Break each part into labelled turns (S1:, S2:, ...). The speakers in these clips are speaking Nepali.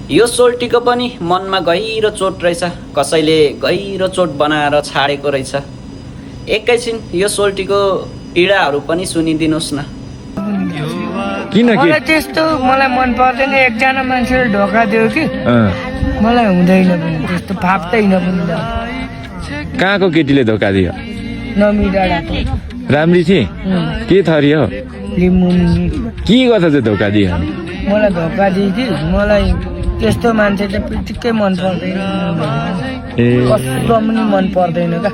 S1: यो सोल्टीको पनि मनमा गहिरो चोट रहेछ, कसैले गहिरो चोट बनाएर छाडेको रहेछ। एकैछिन यो सोल्टीको पीडाहरू पनि सुनिदिनुहोस् न।
S2: किन के
S3: मलाई त्यस्तो मलाई मन पर्दैन। एकजना मान्छेले ढोका दियो कि मलाई हुँदैन पनि त्यस्तो, फाप्दैन पनि।
S2: कहाँको केटीले धोका दियो?
S3: नमी डाँडाको
S2: राम्री थिए? के थरी हो?
S3: लिम्बुनी।
S2: के गर्दा चाहिँ धोका दियो?
S3: मलाई धोका दियो कि मलाई त्यस्तो मान्छे चाहिँ बित्तिकै मन पर्दैन, कस्तो पनि मन पर्दैन क्या।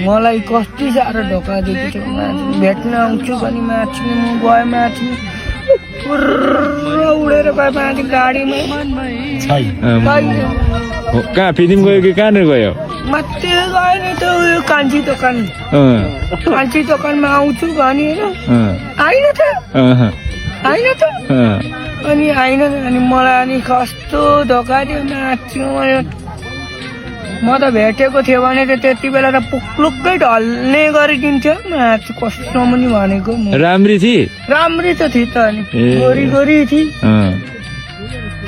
S3: मलाई कति साह्रो धोका दिएको थियो। भेट्न आउँछु भने माथि म गएँ, माथि उडेर गएँ माथि गाडीमा।
S2: कहाँ फिल्म गयो कि कहाँनिर गयो?
S3: माथि गएँ नि त उयो कान्छी दोकान। कान्छी दोकानमा आउँछु भने होइन त होइन त अनि होइन। अनि मलाई अनि कस्तो धोका दियो नाच्नु। म त भेटेको थियो भने त त्यति बेला त पुक्लुक्कै ढल्ने गरिदिन्थ्यो। नाच्नु कस्तो पनि भनेको।
S2: राम्री थिए?
S3: राम्री त थिए त अनि गोरी गोरी थिए।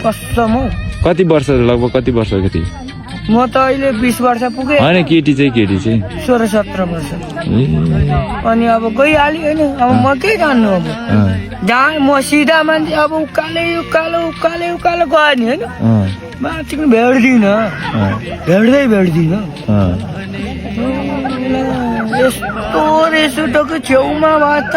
S3: कसम हौ।
S2: कति वर्ष, लगभग कति वर्षको थिए?
S3: म त अहिले 20 वर्ष पुगेँ।
S2: होइन केटी चाहिँ
S3: 16-17 वर्ष। अनि अब गइहाल्यो होइन। अब म के जान्नु? अब जहाँ म सिधा मान्छे अब उकालो गयो नि होइन। माथि भेट्दिनँ, भेट्दिनँ। यस्तो रहेछ टोको छेउमा भए त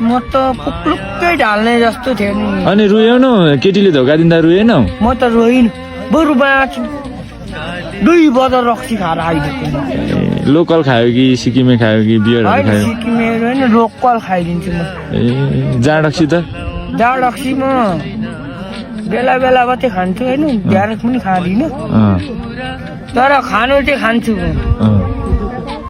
S3: म त पुक्लुक्कै ढाल्ने जस्तो थियो नि।
S2: अनि रोयो न? केटीले धोका दिँदा रोएन?
S3: म त रोइन, बरु बाँच्छु। 2 बदल रक्सी खाएर आइदिएको।
S2: लोकल खायो कि सिक्किमे खायो कि बियर खायो?
S3: सिक्किमेहरू होइन, लोकल खाइदिन्छु म।
S2: जाँड रक्सी त?
S3: जाँड रक्सी म बेला बेला मात्रै खान्छु होइन, बिहान पनि खाँदिनँ। तर खानु चाहिँ खान्छु म।